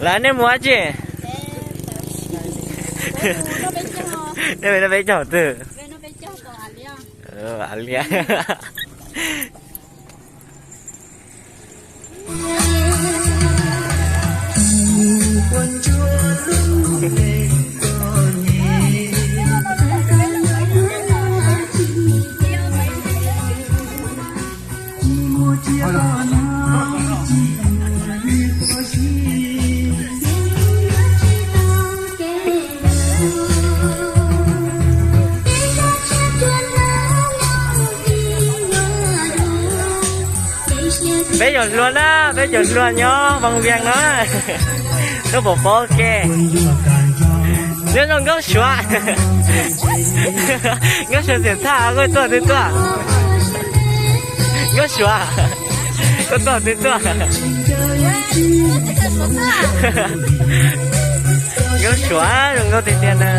Lawv nej mus dab tsi? Nej mus noj peb caug twg? Av liab. Peb cov hluas na, peb cov hluas nyob Vaj Vias no, nyob pom pob ke. Nyob zoo Nkauj Suav. Nkauj Suav xiam txhaj, koj tuaj twg tuaj? Nkauj Suav, koj tuaj twg tuaj? Nkauj Suav zoo nkauj tiag tiag na.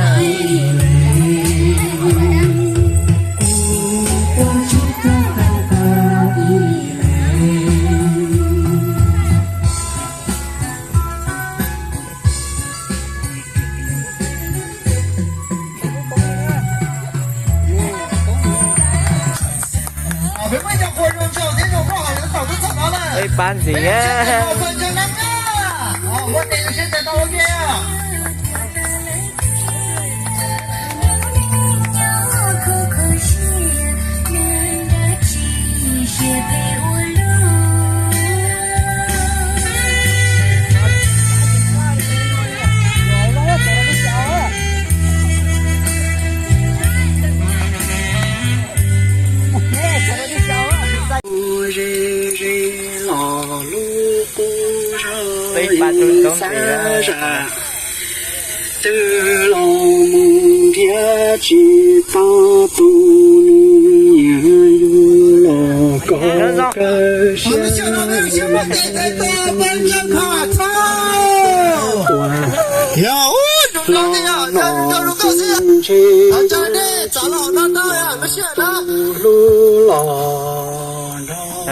Ib pab ntxiv. Peb pab tub tub ntxiv. Twb los mus nrhiav tsis tau tus nws nyiam, yus los koj kawg siab. Hlo no ntshe tus hlub los nrog.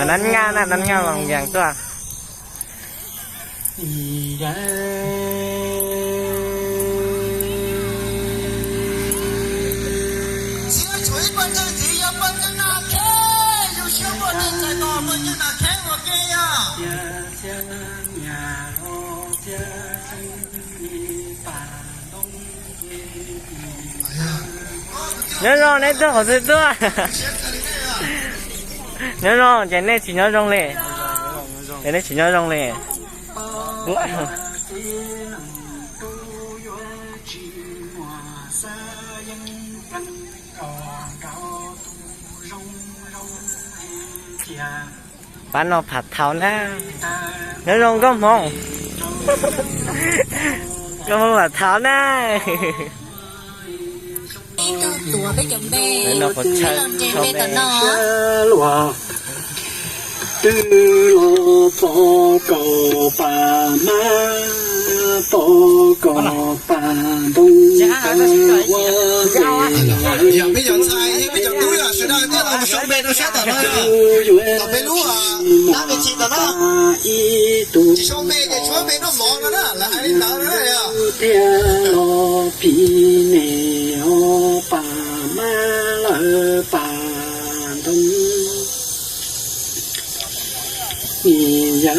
Nab Nyaj na, Nab Nyaj Vaj Vias tuaj. Nyob zoo, neb tuaj qhov twg tuaj? Nyob zoo, ces nej tsis nyob zoo li. Ces nej tsis nyob zoo li. Pab no Phav Thauv na. Nyob zoo nkauj Hmoob. Nkauj Hmoob Phav Thauv na. Twb los pom kaum pam mab, pom kaum pam ntoo, peb cov ntxhais thiab peb cov tub yog sawv daws thiaj los sab npe rau sab tom no, tom peb lub dab me chim tom no. Tsis sau npe ces tshuav npe noj mov no na, lawv hais li ntawd na yog. Thiaj los phim ne ho pam mab lawv pam ntoo. Yawg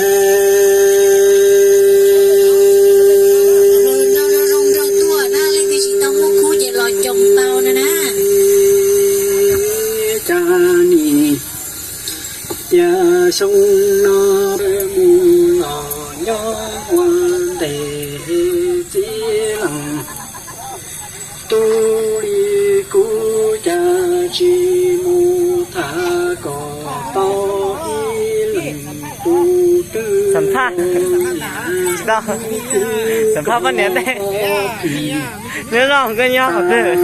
nrog tuaj na, leej twg tsis tau muaj khub ces los coos tau na na. Cas nim yog xyoo no mus los nyob ua ntej txiv laus. Tub li kuv cas tsis mus tham kom tau ib leeg tus twg. Xam phaj, xam phaj poj niam ntej. Nyob zoo, koj nyob qhov twg?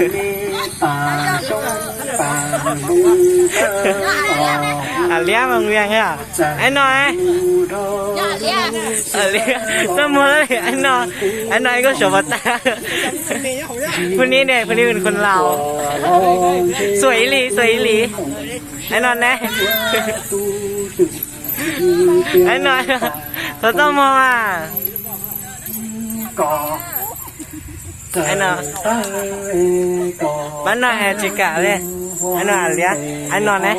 Av Liab Vaj Vias. Aib no, txaj muag li aib no, aib no es koj suav pov tag. Phub nib ne, phub nib ua khuv laus. Xuam ib li, xuam ib li. Aib no ne. Aib no, thov txaj muag mas. Aib no, pab no tsis kam li. Aib no liab, aib no ne.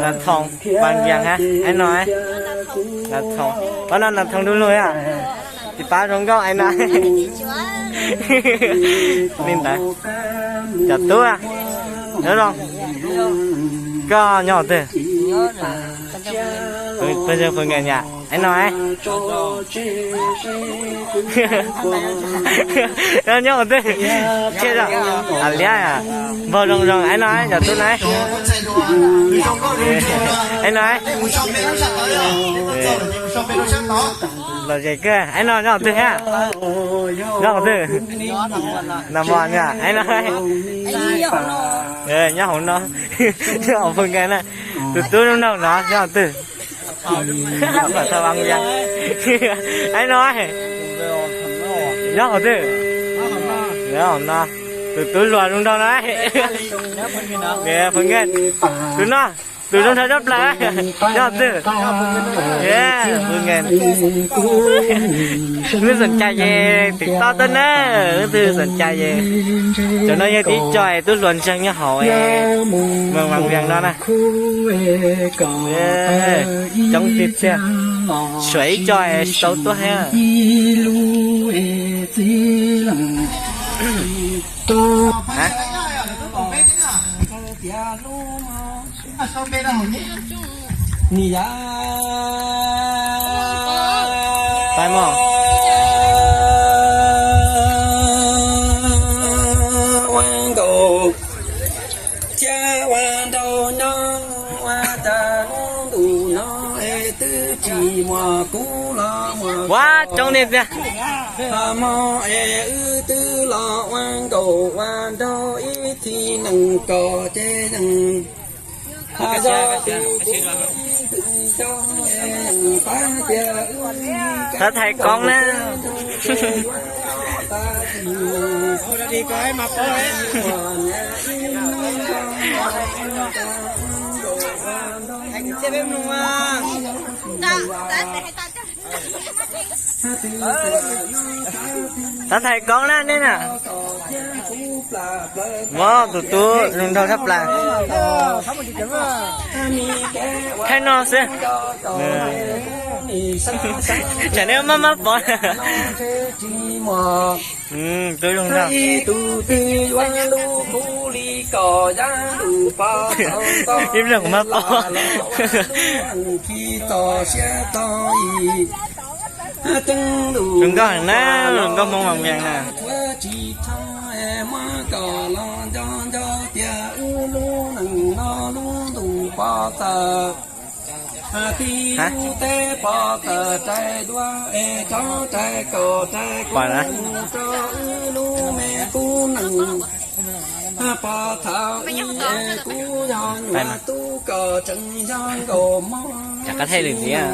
Nas Thoom, Vaj Vias hab, aib no, Nas Thoom, pab no Nas Thoom du lug, tsis pab zoo nkauj aib no. Li ntawd, cov tub, nyob zoo, koj nyob hauv twg? Phooj ywg phooj ywg, aib no, nyob hauv twg? Liab, npawg zoo zoo, aib no, cov tub na, aib no, lom zem kawg, aib no nyob hauv twg hab? Nyob hauv twg? Nag Mos, aib no, nyob hauv no, nyob hauv phooj ywg na, tus tub zoo nraug no nyob hauv twg? Aib no, nyob hauv twg? Nyob hauv no, tus tub hluas zoo nraug no, phooj ywg, tus no, tus zoo nraug tshaj plaws, nyob hauv twg? Leej twg xom cai ces tiv toj tuaj na, leej twg xom cai ces. Cov no yog tib co tub hluas ntseeg nyob hauv Moos Vaj Vias no na. Coob tiag tiag, suav ib co tsis tau tuaj thiab. Pais mog. Ua nkaus thiab ua nraug nyob ua cas lub ntuj no es twb tsis muaj kub los muaj, ua coob li tiag. Hmo es wb twb los ua nkaus ua nraug ib txhij nees kom ces yeej yog tus tub ib tug xyoo es yeej paub tias wb Thaij Koob na. Thaij Koob na nej na. Muab tus tub zoo nraug tshaj plaws. Thaij no xwb. Tsam nej maj maj pom. Tub zoo nraug. Ib pliag kuv maj pom. Zoo nkauj heev na, zoo nkauj Hmoob Vaj Vias na. Pom na. Rov qab thaij lwm tiam.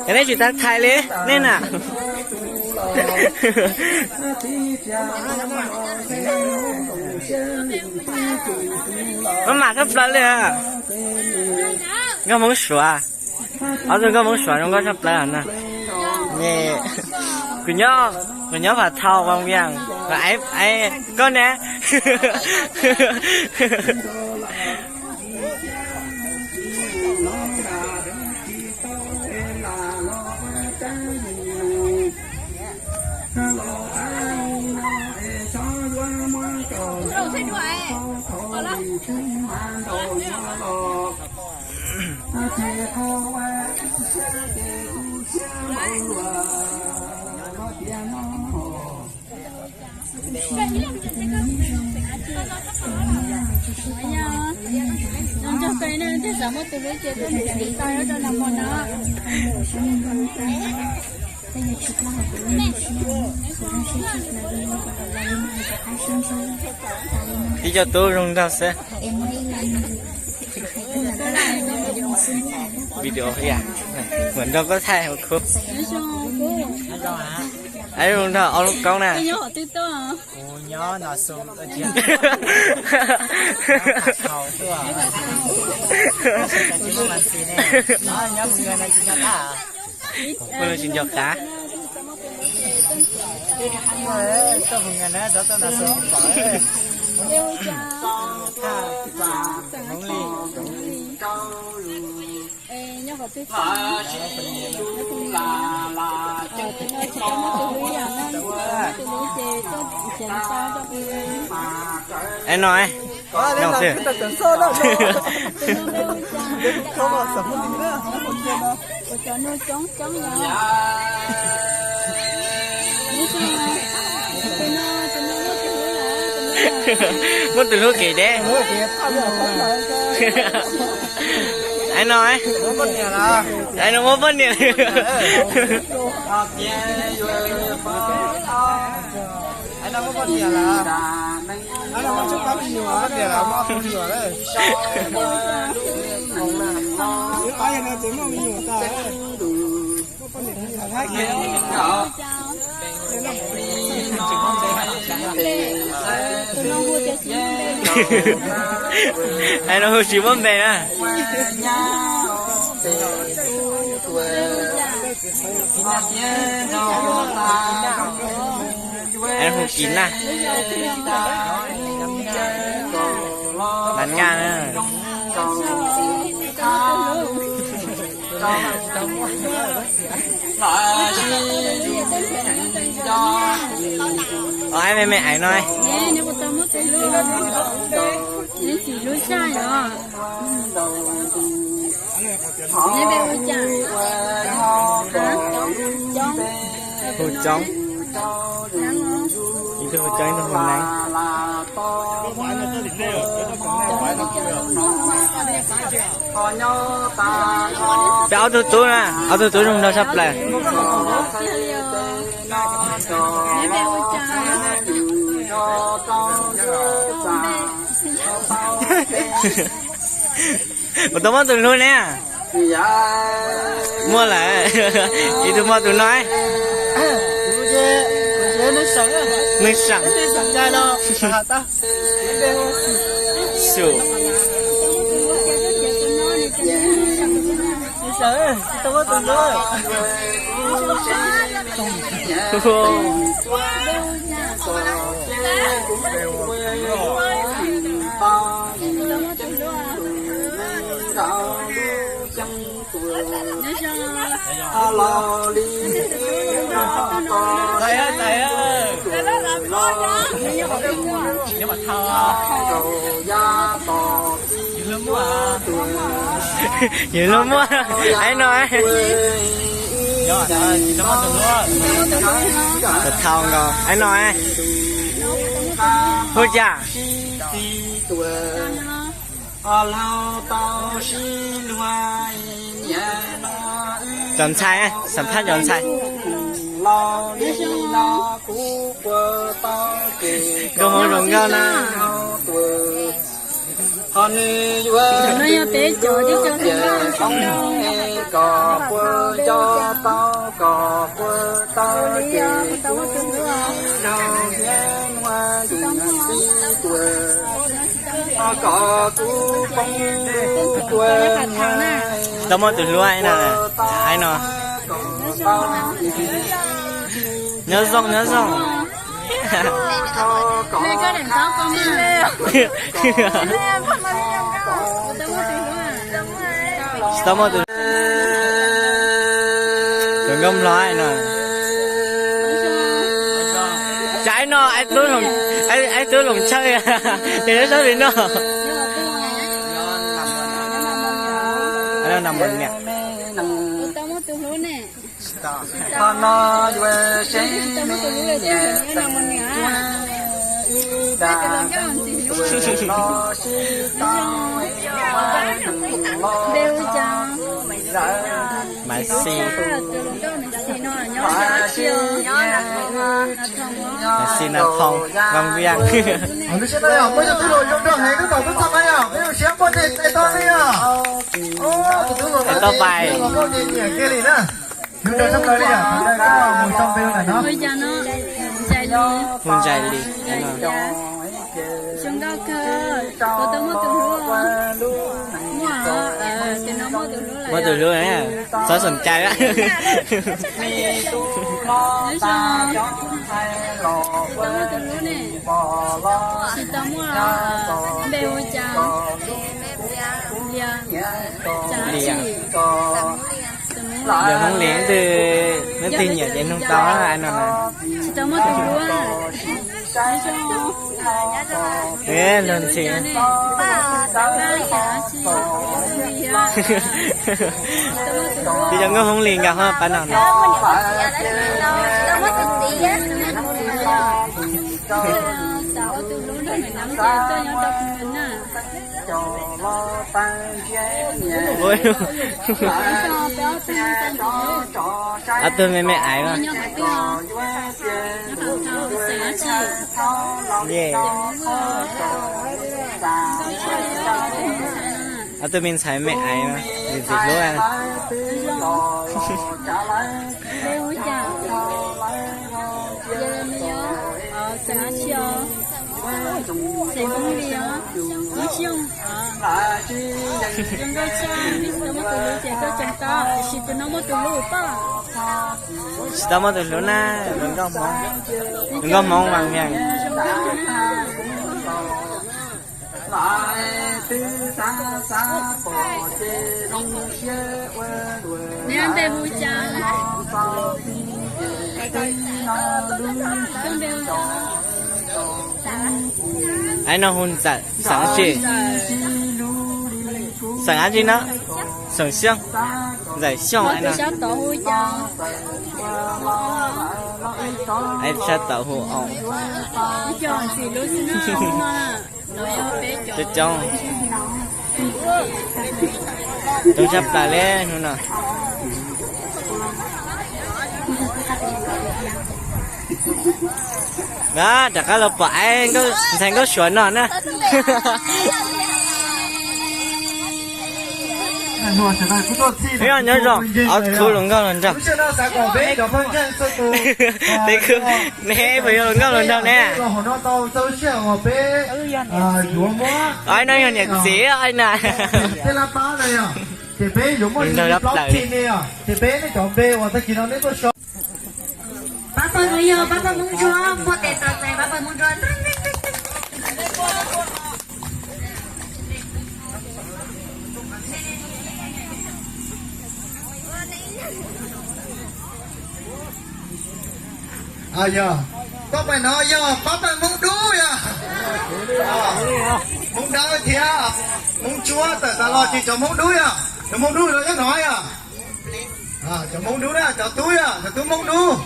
Ces nej tsis tau thaij li nej na. Maj mam tshaj plaws li. Nkauj Hmoob Suav. Ob tug nkauj Hmoob Suav zoo nkauj tshaj plaws na. Kuv nyob, kuv nyob Phav Thau, Vaj Vias, koj ne? Nrog peb na, tej zaum muab tus lub cev tuaj mus tsis tau rau Nag Mos no. Ib co tub zoo nraug xwb. Video, muam nrog koj thaij hauv khu. Ai, zoo nrog ob lub koob na. Kuv nyob no xu tuaj cia. Nyob tsis nco qab. Tuaj mus nyob na, xov tuaj no xu pom. Es no, no xwb. Muab tus hlub kev deb. Ai no, ai no muab poj niam. Ai no hu tsis muaj npe na. Ai hu Kis Naj. Mas Naj na. Os, ai me me aiv no. Hu coob. Ib tug hu coob, ib tug hu neeb. Peb ob tug tub na, ob tug tub zoo nraug tshaj plaws. Puas tau muaj tus hlub ne? Muaj lawm. Ib tug muaj tus no. Nws seem. Xum. Yus lub muaj, ai no. Thau nkaus, ai no. Hu cas? Cov ntxhais, xam phaj cov ntxhais. Nkauj Hmoob zoo nkauj na. Cov no yog peb cov, cov no. Tau muaj tus hlub no, ai no. Nyob zoo, nyob zoo. Tsis tau muaj tus, tus nkauj mlog no. Cas ai no, ai tub Loos Tsawb, ces neb sab vim no. Maiv Xis, Maiv Xis Nas Thoos, Vaj Viaj. Tau pais. Mus tau li yom, mus tau li yom, mus tau li yom. Mus Ntxais Lis. Mus Ntxais Lis. Zoo nkauj kawg, kuv twb muaj tus hlub. Muaj, ces no muaj tus hlub lawm. Muaj tus hlub na, txhob xom cai. Twb muaj tus hlub ne, tsis tau muaj, npe hu cas? Lias, Xeem Ab Tsim. Lias Hmoob Lis twb, neb twb nyiam ces nug tau no na. Tsis tau muaj tus hlub. Luag ntxhi. Tsis tau Nkauj Hmoob Lis nkawd ho pab no na. Ob tug me me aiv mas. Ye. Ob tug me ntxhais me aiv mas, ntxim hlub. Tsis tau muaj tus hlub na, nkauj Hmoob, nkauj Hmoob mas nyiam. Neb npe hu cas? Aiv no hu Ntxawm, Xeem Ab Tsim. Xeem Ab Tsim no, Xeem Xyooj, Ntxawm Xyooj aiv no. Aiv sab tod hu Oos. Coob coob. Coob tshaj plaws li hnub no. Rov qab los pom aiv ntxhais Nkauj Suav no na. Nyob zoo, ob khub hluas nkauj hluas nraug. Peb khub, neb puas yog hluas nkauj hluas nraug ne? Aiv no yog niam txiv aiv na. Nraug lab plaws li. Pab pawg hlwb yog pab pawg Hmoob Ntsuab, muaj tes txom txais pab pawg Hmoob Ntsuab. Yog, koj pais no yog pab pawg Hmoob Dub yog. Hmoob Dawb thiab Hmoob Ntsuab tawm tas los ces cov Hmoob Dub yog, cov Hmoob Dub los nyob no yog. Cov Hmoob Dub na, cov tub yog, cov tub Hmoob Dub.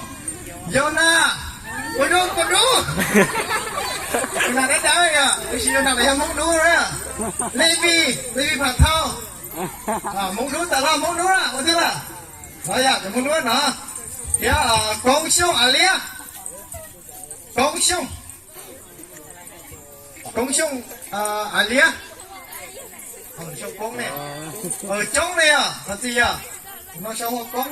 Yog na, ua zoo, ua zoo. Yog na, dawb dawb yog, tab sis yog na los yog Hmoob Dub na. Levis, Levis Phav Thau. Hmoob Dub tas los Hmoob Dub na, ua thiab na. Yog cov Hmoob Dub no. Thiab Koob Xyooj Av Liab. Koob Xyooj. Koob Xyooj Av Liab. Xyoo Koob ne. Coob ne yog, qhov txi yog. No xyoo Koob.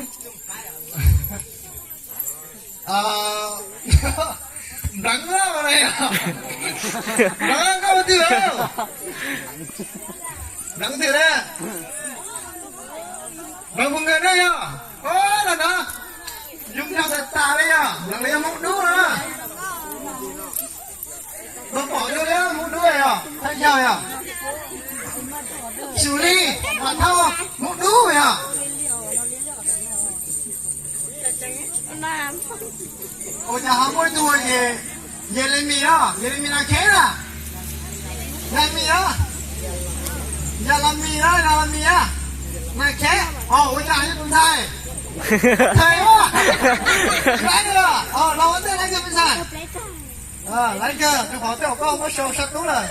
Npleev na, Npleev, koj ua twg? Npleev twg na? Npleev Phoo Nkawg na yog. Los no, yus nrog tas tas li yog, Npleev yog Hmoob Dub no. Los pom yus li Hmoob Dub yog, thaj yog yog. Xyum Lis Phav Thau, Hmoob Dub yog. Ua cas ho muaj ib tug Yelemis no, Yelemis Nas Kheb na. Yelemis no, Yelemis na, Yelemis na. Nas Kheb, ua cas yog tus ntxhais? Thais, laiv kawg, los ua ntej laiv kawg me ntxhais. Laiv kawg, rau qhov tej zaum koj muab sau sab tub lawm.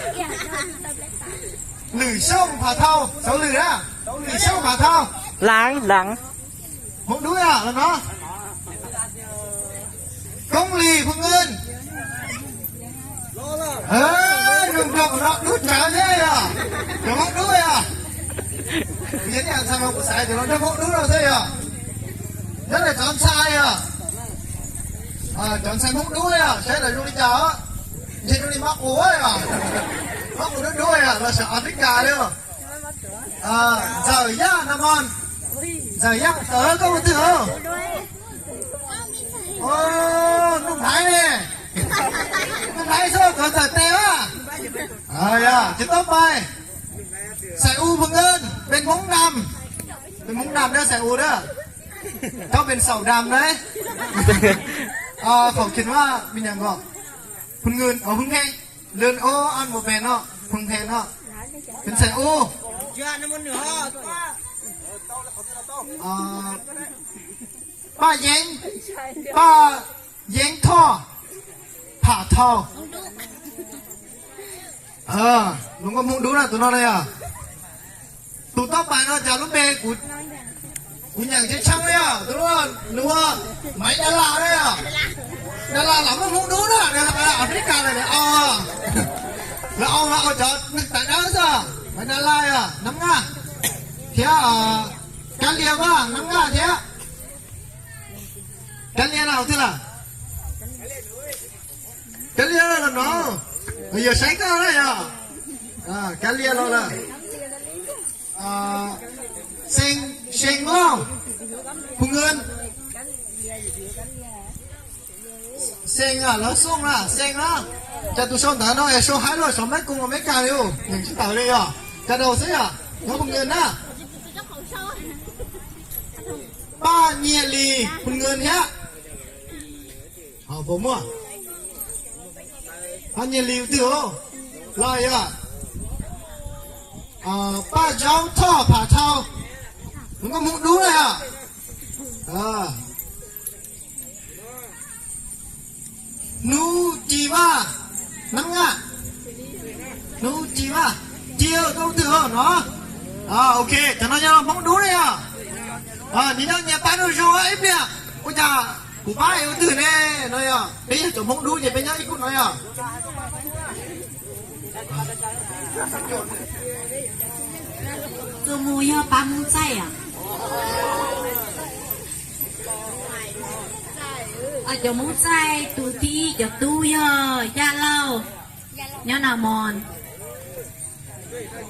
Lwm Xyooj Phav Thau, Xauv Lwm na, Lwm Xyooj Phav Thau. Laav, Laav. Hmoob Dub yog los no. Koob Lis Phoo Nkawg. Nug nrog kuv no dub tsawv thiab yog. Cov Hmoob Dub yog. Kuv yog ib tug ntxhais mas kuv xav tias los nrog Hmoob Dub no xwb yog. Nyob ntawm cov ntxhais os, cov ntxhais Hmoob dub os, saib lawv zoo li cas os. Ntshe zoo li mab qus os, mab qus dub dub os, los xyov Africa li. Ntxawm Yaj no mas, Ntxawm Yaj tawm koj mus twg os? Nuj Nplhaib ne, Nuj Nplhaib xwb koj tawm tes os. Ces tau pais xais u phu nkawj, pes Hmoob nam, pes Hmoob nam na xais u na. Tau pes xaum nam na. Khom khiv vaj me nyuam nkaus, phu nkawj os, phu nkawj, lwm ub an mus pes no, phu nkawj no, pes xais u. Paj Yeeb, Paj Yeeb Thoj Pham Thau. Luag nkauj Hmoob dub na tus no na yog. Tus tau pais no cas lub npe kuv nyeem tsis tshaj li os, tus no nws ua Maiv Dab Laj na yog. Dab Laj los muaj Hmoob dub na, Africa lawm os. Lawv ua cov neeg tais dawb xwb, Maiv Dab Laj os, Nab Ngaj thiab Kab Lias mas Nab Ngaj thiab. Kab Lias no twg lawm? Kab Lias los no, yog saib koj na yog. Kab Lias los lawm. Xees, Xees Lauj, phu nkawj. Xees lawv Xoo na, Xees na. Cas tus sau ntawv no es sau haib luaj, sau Meb Koos Amelikas li, nyeem tsis tawm li yog. Cas daus xwb yog, nyob phu nkawj na. Paj Nyiag Lis, phu nkawj thiab. Puas muaj? Paj Nyiag Lis twg os? Los yog Paj Zaub Thoj Pham Thau, nws nkauj Hmoob dub na yog. Hnub Ci Vaj, Nab Ngaj. Hnub Ci Vaj, Ci koj twg os no? Ok, cov no yog Hmoob dub na yog. Nim no nyias pab rau zoo ib pliag, ua cas kuv pab ua twg ne? No yog peb yog cov Hmoob dub ces peb nyob ib khub no yog. Tus mus yog pab Hmoob Txaij os. Cov Hmoob Txaij tus thib ib cov tub yog Yaj Lauj, nyob Nas Mos.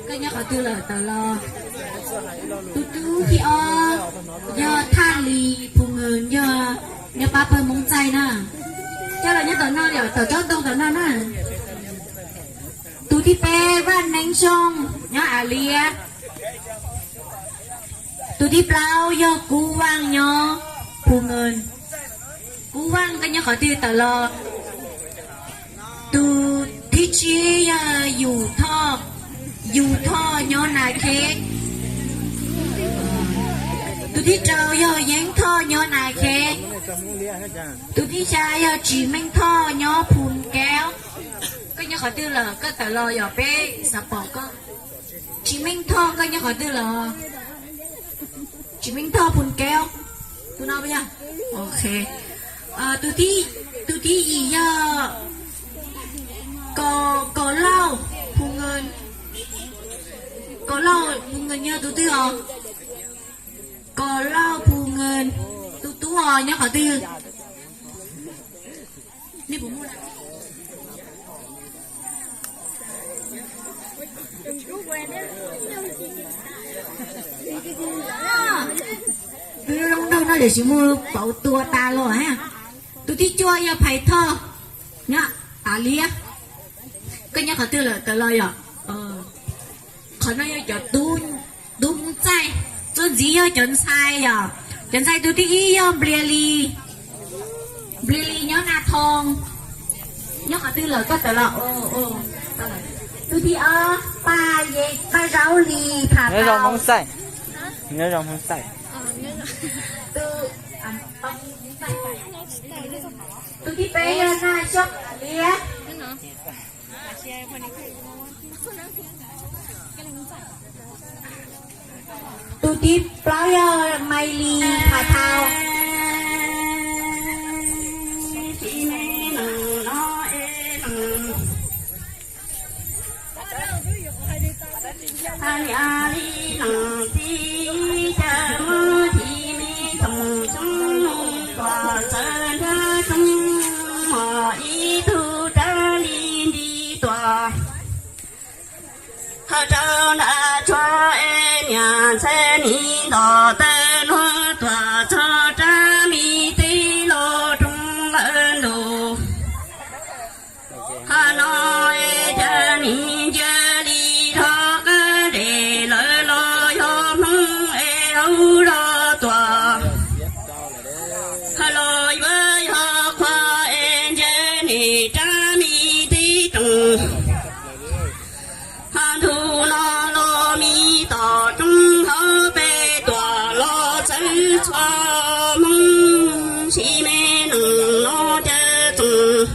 Koj nyob qhov twg lawm tawm los? Tus tub thib ob yog Thaj Lis Phum Nws, yog nyob pab pawg Hmoob Txaij na. Coj los nyob tom no, tawm tsob ntoo tom no na. Tus thib peb Vaj Neeb Xyooj nyob Av Liab. Tus thib plaub yog Kub Vaaj nyob Phum Nws. Kub Vaaj koj nyob qhov twg tawm los? Tus thib tsib yog Yus Thoj, Yus Thoj nyob Nas Kheb. Tus thib rau yog Yeeb Thoj nyob Nas Kheb. Tus thib xya yog Tsis Meej Thoj nyob Phum Kaub. Koj nyob qhov twg lawm koj tawm los yog peb xav pom koj. Tsis Meej Thoj koj nyob qhov twg lawm? Tsis Meej Thoj Phum Kaub, tus no puas yog? Ok. Tus thib yim yog Kaus Lauj Phum Nws. Kaus Lauj Phum Nws yog tus twg os? Kaus Lauj Phum Nws, tus tub os nyob qhov twg? Tus zoo nraug no tiam sis mus pauv tua tas los ha. Tus thib cuaj yog Phais Thoj nyob Av Liab. Koj nyob qhov twg lawm tawm los yom? Qhov no yog cov tub Hmoob Txaij, txuas ntxiv yog cov ntxhais yom. Cov ntxhais tus thib ib yog Nplias Lis, Nplias Lis nyob Nas Thoo. Nyob qhov twg lawm koj tawm los? Tus thib ob Paj Zaub Lis Pham Thau. Tus thib peb yog Naj Xyooj Liab. Tus thib plaub yog Maiv Lis Pham Thau. Ho rau nram tsuag es niam ntxhais nim ntom taw hluas tuam txog rab me teb los roob lawm ntus. Ho no es cas nim ncaws li dhau qab nres lawm los yog Hmoob es hauv zos tuam. Ho los yuav yog qhua es ncaws nim rab me teb roos. Ho ntu no los me tom roob hauv pes tuam los txawv txhua Hmoob si me nees no caw txoos.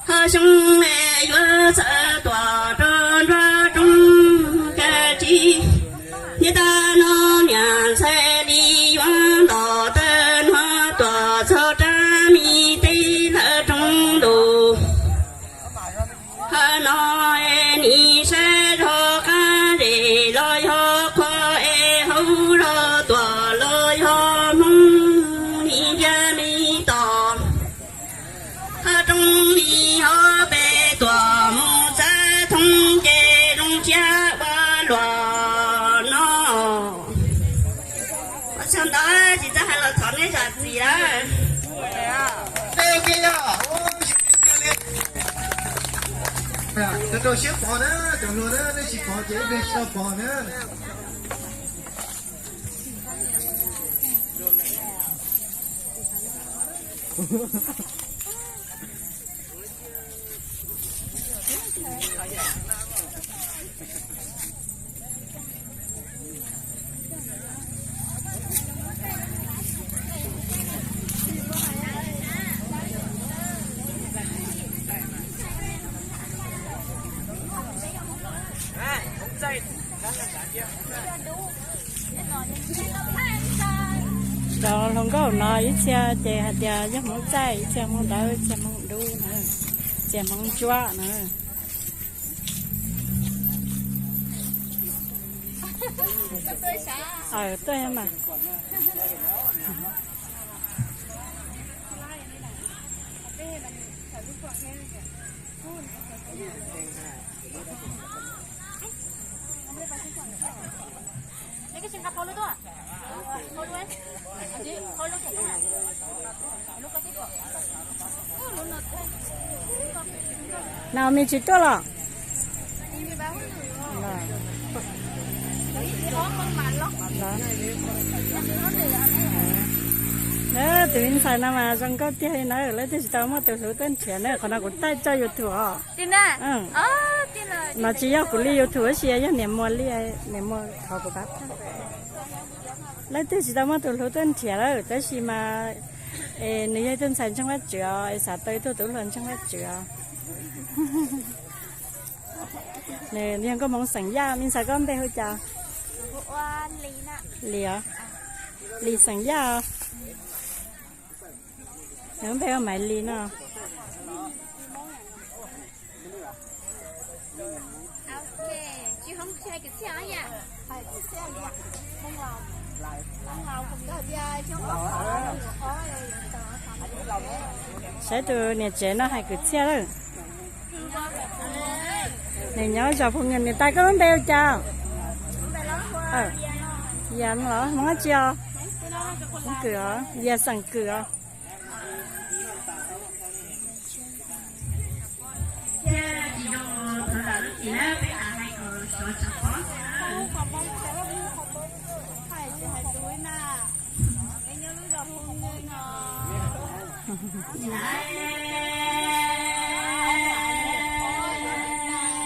Ho xyoo es yuav txawv tuam rau nruab roob kav tsij. Niaj tab no niam ntxhais li yuav ntom taw hluas tuam txog rab me teb lawm roob ntus. Ho no es nim saib zog qab nres los yog qhua es hauv zos tuam los yog Hmoob nim ncaws li tom. Ho roob li hauv pes tuam mus txawv thoob ces zoo siab ua luaj no. Ua tsaug ntau, tsis txawj hais los thov nej zam txim lawm. Rau siab pov na, cov hluas na, nej tsis pov ces ib pliag tsis tau pov na. Cov hluas nkauj no ib txhia ces hais tias yog Hmoob txaij, ib txhia Hmoob dawb, ib txhia Hmoob dub na, ib txhia Hmoob ntsuab na. Aw, tuaj mas. Naomi tsis tuaj los? Tus me ntxhais no mas zoo nkauj tiag li na, leej twg tsis tau muaj tus hlub tuaj nrhiav na, qhov no kuv taij tso YouTube os. Mas tsis yog kuv li YouTube tab sis yog niam muag li, niam muag thov kuv pab thaij. Leej twg tsis tau muaj tus hlub tuaj nrhiav lawm tab sis mas es nws yog ib tug ntxhais ntseeg Vajtswv os, es xav tau ib tug tub hluas ntseeg Vajtswv os. Nws yog nkauj Hmoob xeem Yaj. Me ntxhais, koj npe hu cas? Lis os. Lis xeem Yaj os. Nws lub npe hu Maiv Lis no. Saib tus niam tsev no hais kwv txhiaj lawm. Nws nyob zos Phu Nws, niam tais, koj lub npe hu cas? Yam los Hmoob dab tsi os? Hmoob Kwm os, Yam xeem Kwm os.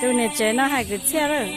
Tus niam tsev no hais kwv txhiaj lawm.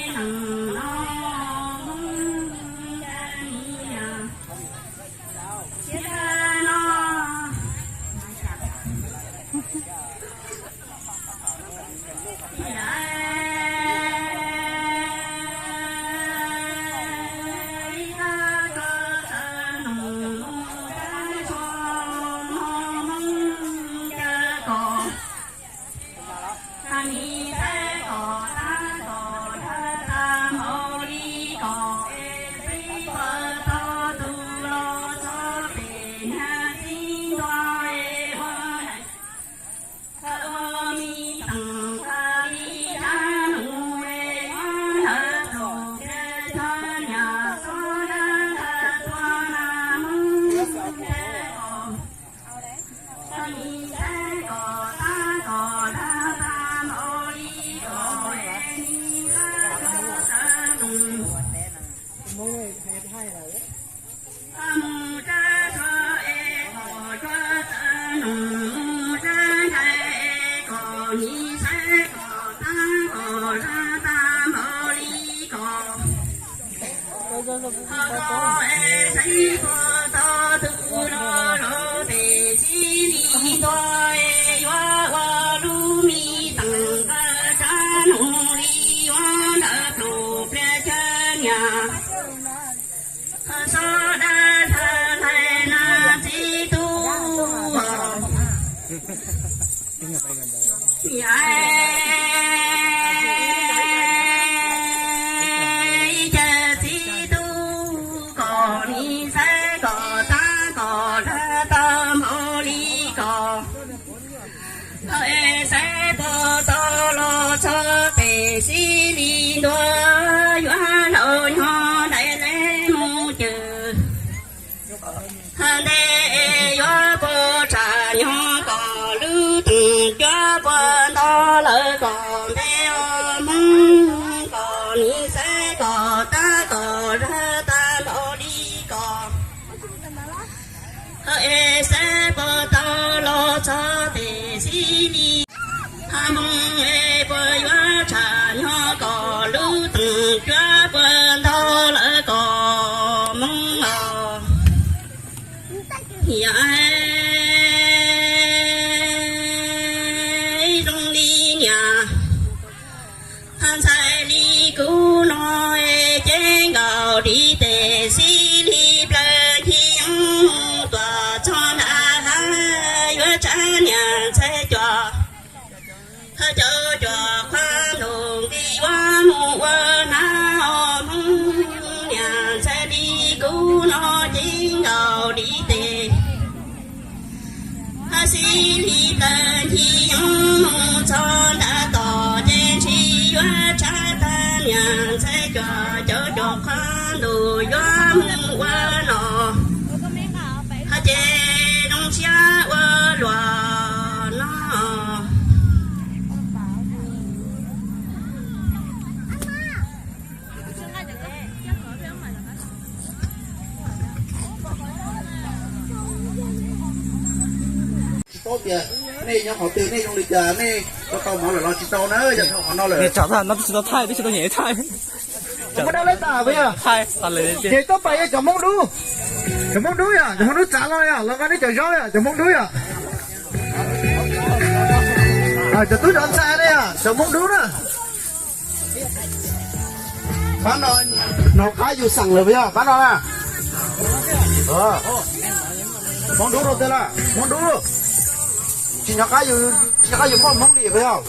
Ho koj es xaiv puag tau tus los los tes xib li ntua, yuav ua lub me teem qab rab noog li yuav ntawm plum pliaj cov niam. Ho xob dab hlawv hlais na txiv tub. Ib cas txiv tub kom nim xaiv kom tab kom dag tau npaum li kom. Ho es xaiv puag tau los txog tes xib li ntua, yuav laus nyob ntais neb mus cwm. Ho ntej es yuav puag tsham nyob kom lub teem cuab puag nto lawm kom npe ua Hmoob, kom nim xaiv kom tab kom dag tag npaum li kom. Ho es xaiv puag tau los txog tes xib li, ho Hmoob es puas yuav tsham nyob kom lub teem cuab puag nto lawm kom Hmoob os. Yog zoo li niam ntxhais li kuv no, ceeb nkaus dim tes xib li plaws ncig tuaj txog nram hav, yuav tsa niam ntxhais cov, ho cov cov qhab ntuj nqi yuav mus ua hnav os Hmoob. Niam ntxhais li kuv no ceeb nkaus dim tes hab xib li plaws ncig mus txog nram tod ces ntshe yuav tsa tag niam ntxhais cov, cov cov qhab ntuj yuav mus ua no, hab ces zoo siab ua luaj no. Tsis paub tias nej nyob qhov twg, nej zoo li cas, nej tau tau mov lawm los tsis tau na, yog tau qhov no lawm. Tsis tau thaij, twb tsis tau nyeem thaij. Muab dab laib tas puas yog? Ces tuaj pais yog cov Hmoob Dub. Cov Hmoob Dub yom, cov Hmoob Dub txav los yom, los nqa neb cov zaub yom, cov Hmoob Dub yom. Cov tub cov ntxhais ne yom, cov Hmoob Dub na. Pab no, no qab yus xeem lawm puas yog pab no na? Hmoob Dub rau twg lawm, Hmoob Dub. Tsis nyob qab yus, tsis nyob qab yus muaj Hmoob li puas yog?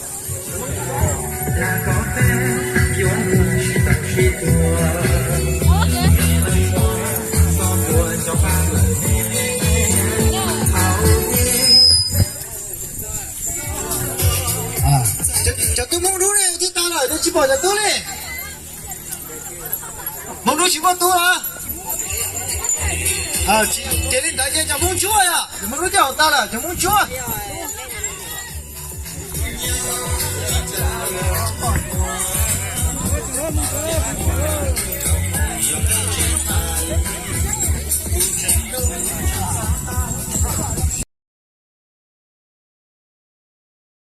Cov tub Hmoob Dub ne twb tag lawm, tsis pom cov tub li. Hmoob Dub tsis muaj tub lawm. Ces li ntawd ces cov Hmoob Ntsuab yom, cov Hmoob Dub coj hauv tag lawm, cov Hmoob Ntsuab.